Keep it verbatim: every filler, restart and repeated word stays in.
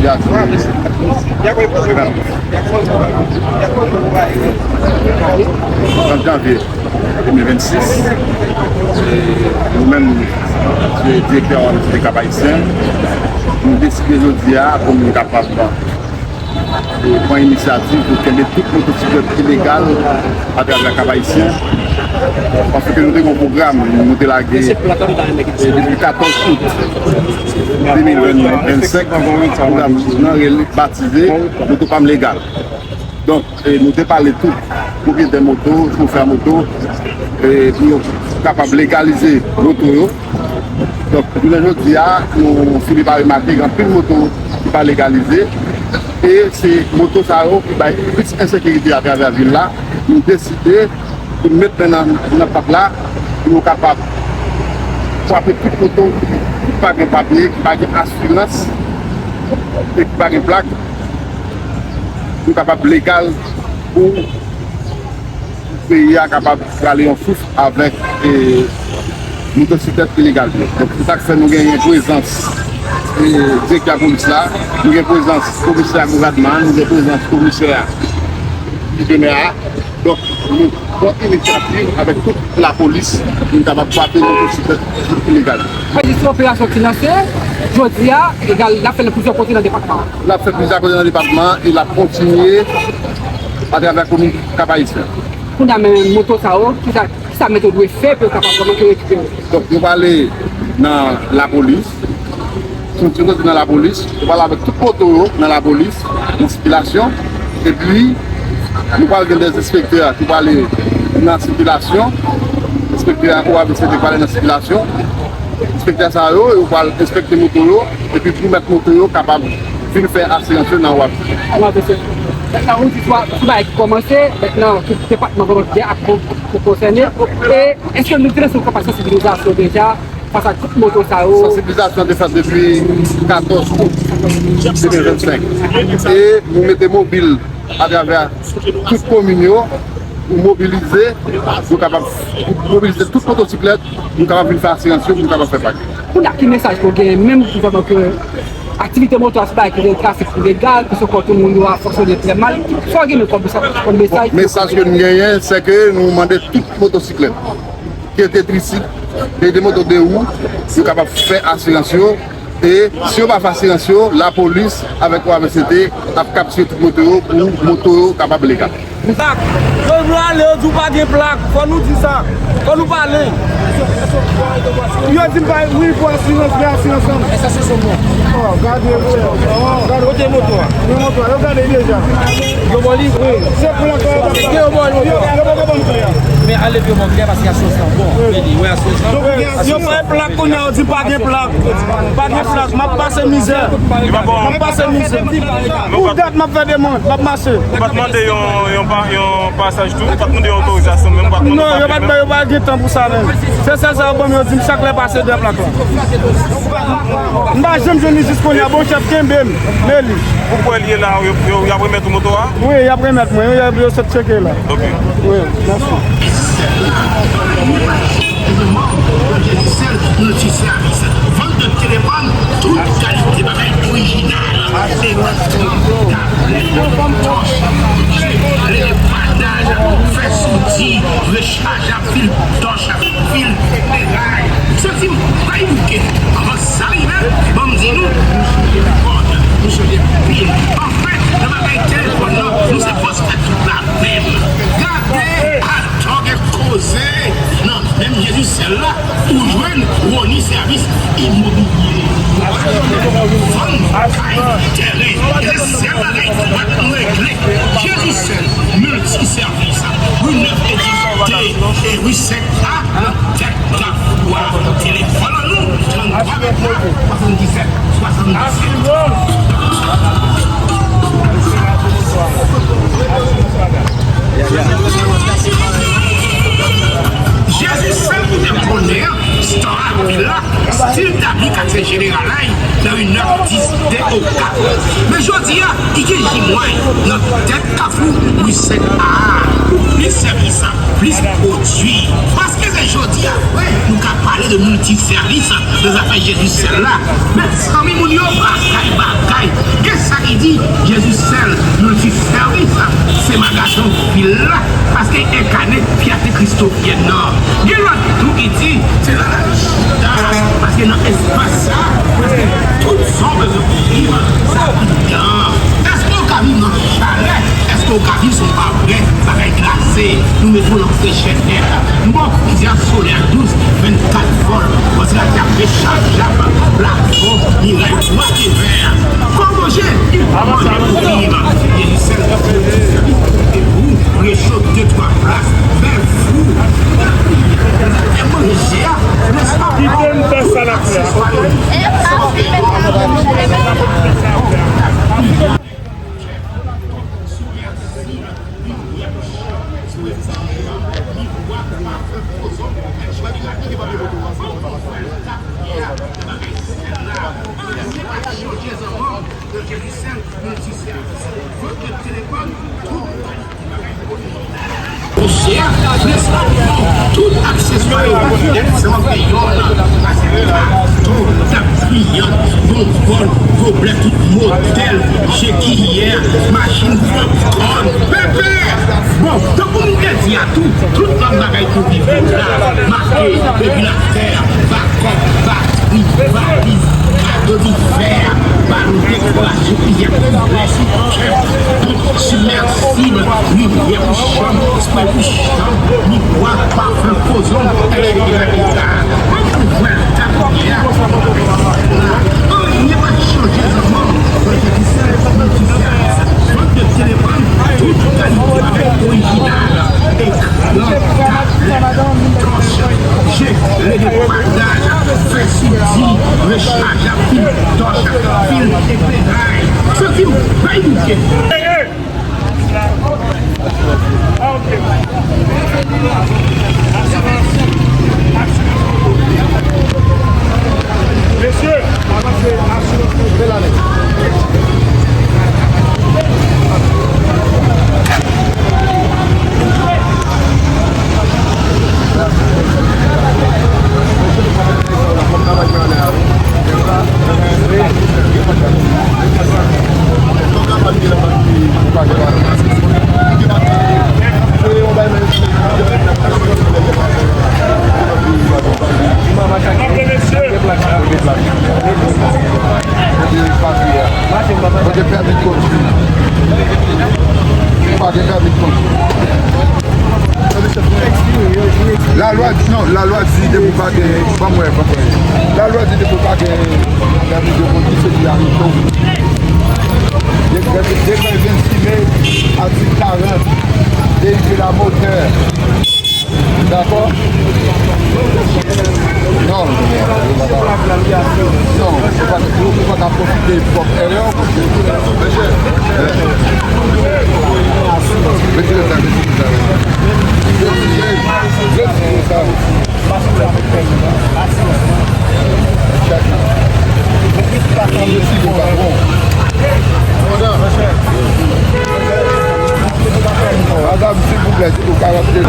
Trant janvye de mil vennsis, e nou menm, direktè Òganizasyon Kap Ayisyen, nou deside jodi a pou nou kapab e pran inisyativ pou kenbe tout motosiklèt ilegal atravè Kap Ayisyen, paske nou te gen yon pwogram nou te lage, e depi katòz out de mil vennsenk, pwogram nan rele, batize Moto pa m legal. Donk, e nou te pale tout pwopriyetè moto, chofè moto, e pou yo kapab legalize moto yo. Donk, jounen jodi a, nou fini pa remake gen anpil moto ki pa legalize. E se moto sa yo ki bay plis ensekirite atravè vil la. Nou deside pou n met men nan, nan pat la, pou nou kapab frape tout moto ki pa gen papye, ki pa gen asirans, e ki pa gen plak, pou kapab legal, pou peyi a kapab prale yon souf avèk, e, motosiklèt ilegal yo. Donk, se sa k fè nou genyen prezans, e, direktè polis la, nou gen prezans komisè gouvènman, nou gen prezans komisè ki te mè a. Donk, nou pran inisyativ avèk tout lapolis pou nou kapab frape motosiklèt ilegal yo. Jis operasyon ki lanse jodi a, egal, n ap fè l nan plizyè kote nan depatman an. N ap fè plizyè kote nan depatman an e l ap kontinye atravè komin Kap Ayisyen. Kounye a, men moto sa yo, kisa, kisa mèt yo dwe fè pou yo kapab vrèman ke rekipere? Donk, yo prale nan lapolis. Tout yo soti nan lapolis. Yo prale avèk tout moto yo nan lapolis, nan sikilasyon. Epi, nou pral gen dèz enspektè ki prale nan sikilasyon. Enspektè O A V C T prale nan sikilasyon. Enspektè sa yo, yo pral enspekte moto yo, epi pou mèt moto yo kapab vin fè asirans yo nan waf. Mètnan, ou di sou, sou bagay ki kòmanse, mètnan, tout depatman kòmanse gen ak bon, bon konsène. E èske nou te lanse yon kanpay sansibilizasyon deja fas a tout moto sa yo? Sansibilizasyon te fèt depi katòz out de mil vennsenk. E nou mete mobil atravè tout komin yo, pou mobilize, pou kapab mobilize tout motosiklèt, pou kapab vin fè asirans yo, pou kapab fè pak. Kounye a, ki mesaj ke w genyen menm pou vrèman ke aktivite moto a se bagay ki gen trafik ilegal, ke se kò tout moun yo ap fonksyone trè mal? Sa w genyen kòm mesaj, kòm mesaj? Bon, mesaj ke nou genyen, se ke nou mande tout motosiklèt, ke te trisik, ke te moto de wou, yo kapab fè asirans yo. E si yo pa fè asirans yo, lapolis avèk O A V C T ap kaptire tout moto yo pou moto yo kapab legal. Dak, yo vle ale, yo di w pa gen plak. Fò nou di sa. Fò nou pale. Yo di m pa, wi, pou asirans, gen asirans lan. Oh, gade, gade. Kote moto a? Gen moto a, yo gade deja. Yo ba w li? Wi. Se pou lakòz yo pa. Yo ba w moto a? Yo poko ban m kle a. Men ale pou yo ba w kle a paske asirans lan bon. Men li, wi, asirans lan bon. Yo bay plak kounye a, yo di pa gen plak. Pa gen plak, m ap pase mizè. M ap pase mizè. Pou dat m ap fè demann, m ap mache. Ou pa t mande yon, yon pa, yon pasaj tou? Ou pa t mande yon otorizasyon menm? Ou pa t mande yon papye menm? Non, yo pa t bay, yo pa gen tan pou sa menm. Se sèl sa yo ban m, yo di m chak lè pase dèyè plak la. M pa janm jwenn li jis kounye a, bon chèf kenbe m, men li. Ou kwè l ye la, yo, yo, y ap remèt ou moto a? Wi, y ap remèt mwen, yo, yo sot tcheke la. Ok. Wi, mèsi. Sèl multisèvis, vant de telefòn, tout kalite bagay orijinal, elektwonik, tablèt, tòch, depanaj, fè soudi, rechajab, fil tòch, fil ekleraj. Santi m bay bouke. Anvan sa rive, ban m di nou, kòd, nou chanje pil. Anfen, nan bagay telefòn nan, nou se pòs fè tout la menm. Gade atò gen koze nan menm Jezisèl la, ou jwenn Rony Sèvis Imobilye. Vann kay, tèren, e se sèl bagay ki pa t regle. Jezisèl Miltisèvis, ri nèf Edis de e ri sèt A, nan tèt Kafou a. Telefòn an nou, tranntwa venntwa, swasanndisèt, swasanndisèt. Jezi sèl ki te konnen, Star Villa, stil tabli katye jeneral la, nan ri nèf dis de Okap. Men jodi a, li gen jimway nan tèt Kafou, ri sèt A, pou plis sèvis, plis pwodui. Paske se Jodi a vre, nou ka pale de miltisèvis nan zafè Jezi sèl la. Mezanmi, moun yo bagay, bagay. Gen sa ki di Jezi sèl, miltisèvis, se magazen vil la, paske enkane fyate kristofyèn nan. Gen lòt tou ki di se nan laj. Paske nan espas sa, prèske tout sa w bezwen pou viv, sa anndan. Èske w ka viv nan chalè? Èske w ka viv sou pavè? Bagay glase, nou mete w nan frechè nèt. Nou ba w plizyè solèy dous, vennkat vòl, vantilatè rechajab, plafon, miray bwa e vè. Kòmanje, li pa manje pou viv. Jezi sèl pou di sèvis e pou recho de twa plas. Fè fou. E manje a, nèspa? Kite m fè sa n ap fè a, oke? Chè, nèspa? Tout akseswa yo, egzanp, yon katon, tab kliyan, bonbòn, goblè tout modèl, jekiyè, machin, pòpkòn, pèpè. Bon, tankou m te di a tou, tout lòt bagay pou viv yo la, make, regilatè, bakòp, batri, valiz, kado di fè, balon dekoraje, plizyè koulè, kèp, tout sibmèsib, limyè pou chanm, espre pou chanm, migwa, pafen, kozon, etsetera, etsetera. Mwen te vwè l ta kounye a. Anyen pa t chanje nan mwen. Mwen te di sèl, mwen di sèl. Vant de telefòn, tout kalite avèk orijinal. Ekran, tablèt, tòch, jele de padaj, fè sidi, rechajab, fil tòch, fil ekleray. Santi w bay bouke. Ah, ok. Asirans. Asirans. Mesye, avanse, asirans. Pa gen pèmi kondwi. Pa gen pèmi kondwi. Lalwa, non, lalwa di depi w pa gen, ban m wè, ban m wè. Lalwa di depi w pa gen pèmi de kondwi, se pou y arete w. Depi, depi, depi vennsis me, atik karant, véhicule à moteur. Dakò? Non. Non, ou pa, ou pa ka pwofite pwòp erè w. Mesye. Retire sa, retire sa. Retire, retire sa. Chak. Mesye, patwon. Madanm, silvouplè, si nou ka rantre.